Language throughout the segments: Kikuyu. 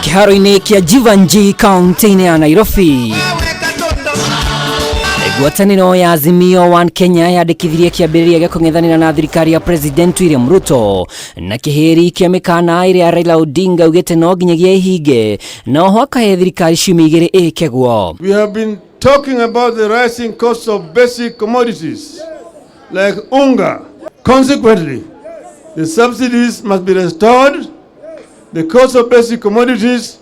Kĩharo-inĩ kĩa Jeevanjee kaunti-inĩ ya Nairobi, ngwatanĩro ya Azimio One Kenya yandĩkithirie kĩambĩrĩria gĩa kũng'ethanĩra na thirikari ya President William Ruto na kĩhĩri kĩa mĩkana ĩrĩa Raila Odinga augĩte no nginyagia ĩhinge, na oho akahe thirikari ciumia 2 ĩke guo. We have been talking about the rising cost of basic commodities like unga. Consequently, the subsidies must be restored, the cost of basic commodities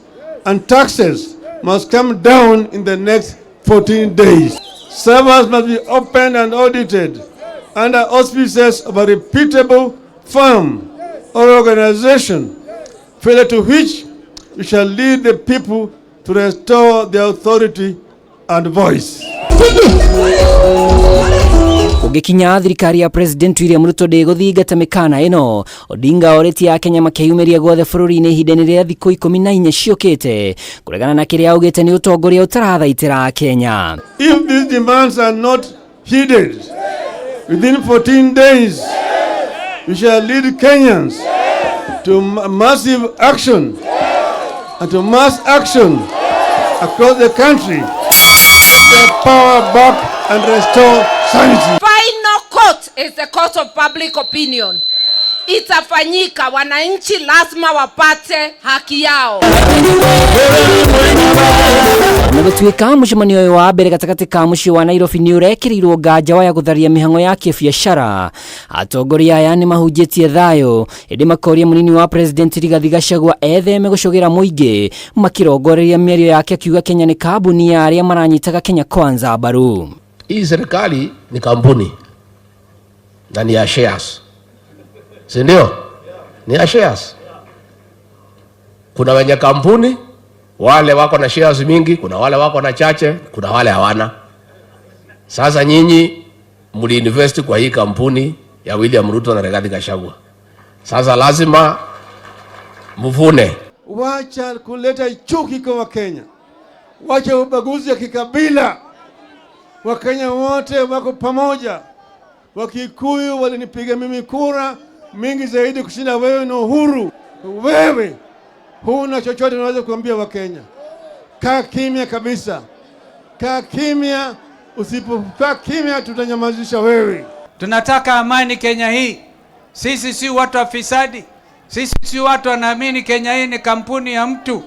and taxes must come down in the next 14 days. Servers must be opened and audited under auspices of a reputable firm or organization, failure to which we shall lead the people to restore their authority and voice. Ũgĩkinya thirikari ya President William Ruto ndĩgũthingata mĩkana ĩno, Odinga orĩtie Akenya makeyumĩria guothe bũrũri-inĩ ihinda-inĩ rĩa thikũ 14 ciũkĩte kũregana na kĩrĩa augĩte nĩ ũtongoria ũtarathaitĩra Akenya. If these demands are not heeded within 14 days, we shall lead Kenyans to massive action and to mass action across the country to take power back and restore sanity. Final court is the court of public opinion. Itafanyika, wananchi lazima wapate haki yao. Na gũtuĩka mũcemanio ũyũ wa mbere gatagatĩ ka mũciĩ wa Nairobi nĩ ũrekĩrĩirwo nganja wa ya gũtharia mĩhang'o ya kĩbiacara, atongoria aya nĩ mahunjĩtie thayũ, ĩndĩ makoria mũnini wa President Rigathi Gachagua etheme gũcũgĩra mũingĩ, makĩrongoreria mĩario yake akiuga Kenya nĩ kambuni ya arĩa maranyitaga Kenya Kwanza mbaru. Hii serikali ni kampuni na ni ya shares, si ndio? Ni ya shares. Kuna wenye kampuni wale wako na shares mingi, kuna wale wako na chache, kuna wale hawana. Sasa nyinyi mliinvest kwa hii kampuni ya William Ruto na Rigathi Gachagua, sasa lazima mvune. Wacha kuleta chuki kwa Wakenya, wacha ubaguzi ya kikabila. Wakenya wote wako pamoja. Wakikuyu walinipiga mimi kura mingi zaidi kushinda wewe na Uhuru. Wewe huna chochote unaweza kuambia Wakenya. Kaa kimya kabisa, kaa kimya. Usipokaa kimya, tutanyamazisha wewe. Tunataka amani Kenya hii. Sisi si watu wa fisadi, sisi si watu wanaamini Kenya hii ni kampuni ya mtu.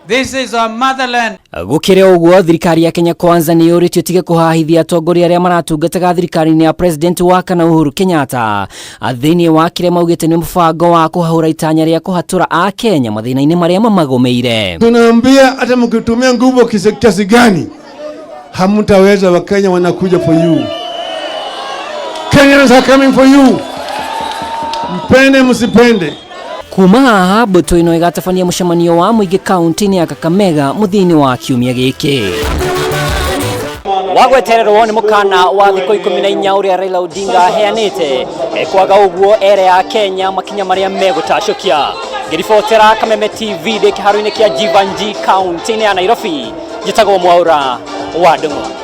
This is our motherland. Gũkĩrĩ ũguo, thirikari ya Kenya Kwanza nĩ yũrĩtio ĩtige kũhahithia atongoria arĩa maratungataga thirikari-inĩ ya President wa kana Uhuru Kenyatta thĩinĩ wa kĩrĩa maugĩte nĩ mũbango wa kũhahũra itanya rĩa kũhatũra Akenya mathĩna-inĩ marĩa mamagũmĩire. Tunaambia hata mkitumia nguvu kiasi gani, hamtaweza. Wakenya wanakuja for you. Kenyans are coming for you. Mpende msipende. Kuma haha, mbũtũ ĩno ĩgatabania mũcemanio wa mũingĩ kaunti-inĩ ya Kakamega mũthia-inĩ wa kiumia gĩkĩ. Wagwetererwo nĩ mũkana wa thikũ 14 ũrĩa Raila Odinga aheanĩte, kwaga ũguo ere ya Kenya makinya marĩa megũtacũkia. Ngĩribotera Kameme TV ndĩ kĩharo-inĩ kĩa Jeevanjee kaunti-inĩ ya Nairobi, njĩtagwo Mwaura wa Ndung'u.